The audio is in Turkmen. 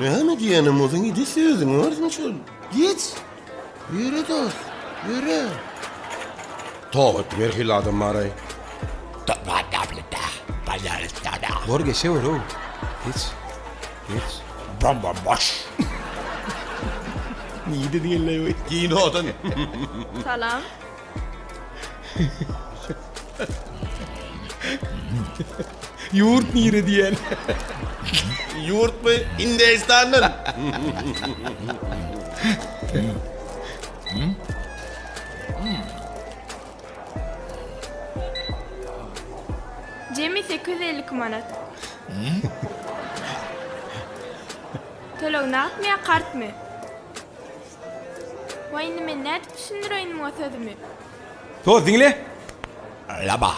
Näme diýenim bolsaň ide sözüňi barsyň şol. Geç. Ýöre dost, ýöre. Toba etdim her hili adam bar-aý. Bor geçewer-ow. Geç. Geç. Nireden geldi-oý? Kinodan. Salam. Ýurt nire diýen. Ýurtmy? Hindistandan. Jemi 852 manat. Töleg nagtmy ýa kartmy? Waý indi men nädip düşündireýin muňa sözümi? Toz diňle. Laba.